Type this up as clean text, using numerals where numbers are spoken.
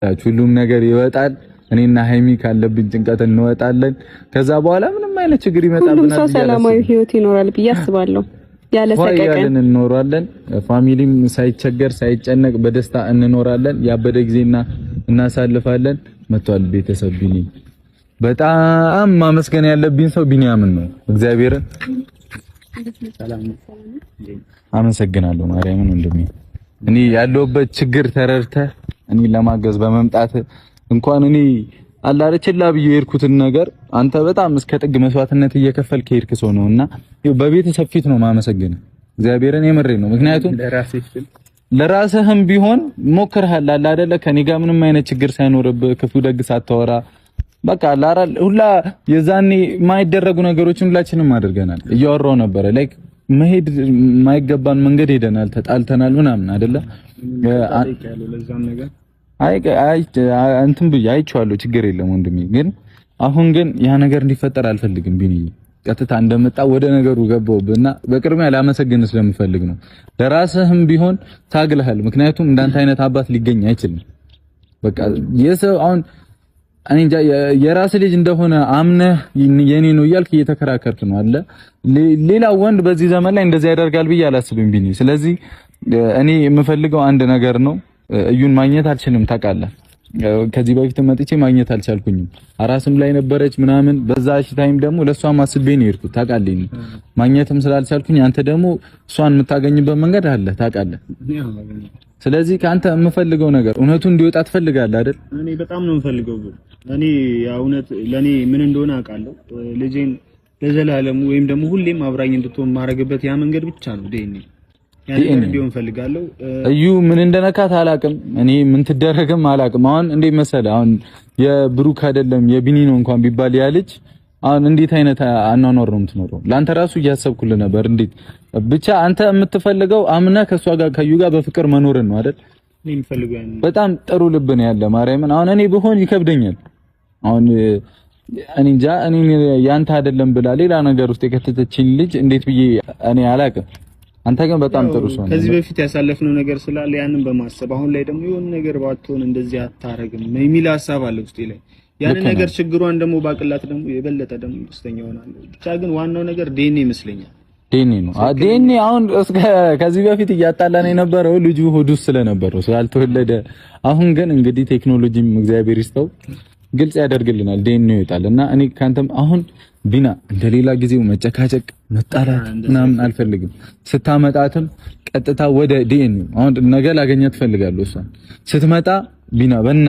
ሁሉም ነገር ይወጣል። እኔና ሃይሚ ካለብን ጭንቀት እንወጣለን። ከዛ በኋላ ምንም አይነት ችግር ይመጣብናል። ሁሉም ሰው ሰላማዊ ህይወት ይኖራል ብዬ አስባለሁ። ያለ ሰቀቀን እንኖራለን። Family ም ሳይቸገር ሳይጨነቅ በደስታ እንኖራለን። ያበደ ጊዜና እናሳልፋለን። መጥቷል ቤተሰብ። ቢኒ በጣም ማመስገን ያለብኝ ሰው ቢኒያምን ነው። እግዚአብሔርን አመሰግናለሁ። ማርያምን ወንድሜ፣ እኔ ያለሁበት ችግር ተረድተህ እኔ ለማገዝ በመምጣት እንኳን እኔ አላረ ችላ ብዬ የሄድኩትን ነገር አንተ በጣም እስከ ጥግ መስዋዕትነት እየከፈልክ የሄድክ ሰው ነውና በቤተሰብ ፊት ነው ማመሰግንህ። እግዚአብሔርን የምሬ ነው። ምክንያቱም ለራስህም ቢሆን ሞክርሃል አለ አይደለ? ከኔ ጋር ምንም አይነት ችግር ሳይኖርብህ ክፉ ደግ ሳታወራ በቃ ላራ ሁላ የዛኔ የማይደረጉ ነገሮችን ሁላችንም አድርገናል። እያወራው ነበረ like መሄድ የማይገባን መንገድ ሄደናል፣ ተጣልተናል ምናምን አይደለ? አይ አይ እንትን ብዬ አይቼዋለሁ። ችግር የለም ወንድሜ። ግን አሁን ግን ያ ነገር እንዲፈጠር አልፈልግም። ቢኒዬ ቀጥታ እንደመጣ ወደ ነገሩ ገባሁብህና በቅድሚያ ላመሰግን ስለምፈልግ ነው። ለራስህም ቢሆን ታግለሃል። ምክንያቱም እንዳንተ አይነት አባት ሊገኝ አይችልም። በቃ የሰው አሁን እኔ እንጃ የራስ ልጅ እንደሆነ አምነህ የኔ ነው እያልክ እየተከራከርክ ነው አለ። ሌላ ወንድ በዚህ ዘመን ላይ እንደዚህ ያደርጋል ብዬ አላስብም ቢኒ። ስለዚህ እኔ የምፈልገው አንድ ነገር ነው። እዩን ማግኘት አልችልም፣ ታውቃለህ። ከዚህ በፊት መጥቼ ማግኘት አልቻልኩኝም። አራስም ላይ ነበረች ምናምን። በዛ time ደግሞ ለእሷም አስቤ ነው የሄድኩት፣ ታውቃለህ። ማግኘትም ስላልቻልኩኝ አንተ ደግሞ እሷን የምታገኝበት መንገድ አለ፣ ታውቃለህ። ስለዚህ ከአንተ የምፈልገው ነገር እውነቱ እንዲወጣ ትፈልጋለህ አይደል? እኔ በጣም ነው የምፈልገው። እኔ እውነት ለኔ ምን እንደሆነ አውቃለሁ። ልጄን ለዘላለሙ ወይም ደግሞ ሁሌም አብራኝ እንድትሆን ማድረግበት ያ መንገድ ብቻ ነው ዲኤንኤ። ያ ነገር እንዲሆን ፈልጋለሁ። እዩ ምን እንደነካት አላውቅም። እኔ ምን ትደረግም አላውቅም። አሁን እንዴት መሰለህ፣ አሁን የብሩክ አይደለም የቢኒ ነው እንኳን ቢባል ያ ልጅ አሁን እንዴት አይነት አኗኗር ነው የምትኖረው? ለአንተ ራሱ እያሰብኩልህ ነበር። እንዴት ብቻ አንተ የምትፈልገው አምነህ ከእሷ ጋር ከዩ ጋር በፍቅር መኖርን ነው አይደል? በጣም ጥሩ ልብ ነው ያለ ማርያምን። አሁን እኔ ብሆን ይከብደኛል። አሁን እኔ እንጃ እኔ ያንተ አይደለም ብላ ሌላ ነገር ውስጥ የከተተችኝ ልጅ እንዴት ብዬ እኔ አላውቅም። አንተ ግን በጣም ጥሩ ሰው ነህ። ከዚህ በፊት ያሳለፍነው ነገር ስላለ ያንን በማሰብ አሁን ላይ ደግሞ የሆነ ነገር ባትሆን እንደዚህ አታረግም የሚል ሀሳብ አለ ውስጤ ላይ። ያንን ነገር ችግሯን ደግሞ ባቅላት ደግሞ የበለጠ ደግሞ ደስተኛ እሆናለሁ። ብቻ ግን ዋናው ነገር ዲኤንኤ ይመስለኛል። ዲኤንኤ ነው። ዲኤንኤ አሁን እስከ ከዚህ በፊት እያጣላን የነበረው ልጁ ሆድ ውስጥ ስለነበረው ስላልተወለደ፣ አሁን ግን እንግዲህ ቴክኖሎጂም እግዚአብሔር ይስጠው ግልጽ ያደርግልናል። ዲኤንኤ ይወጣል እና እኔ ካንተም አሁን ቢና እንደሌላ ጊዜው መጨካጨቅ መጣላት ምናምን አልፈልግም። ስታመጣትም ቀጥታ ወደ ዲኤንኤ አሁን ነገ ላገኛት እፈልጋለሁ። እሷን ስትመጣ ቢና በእናትህ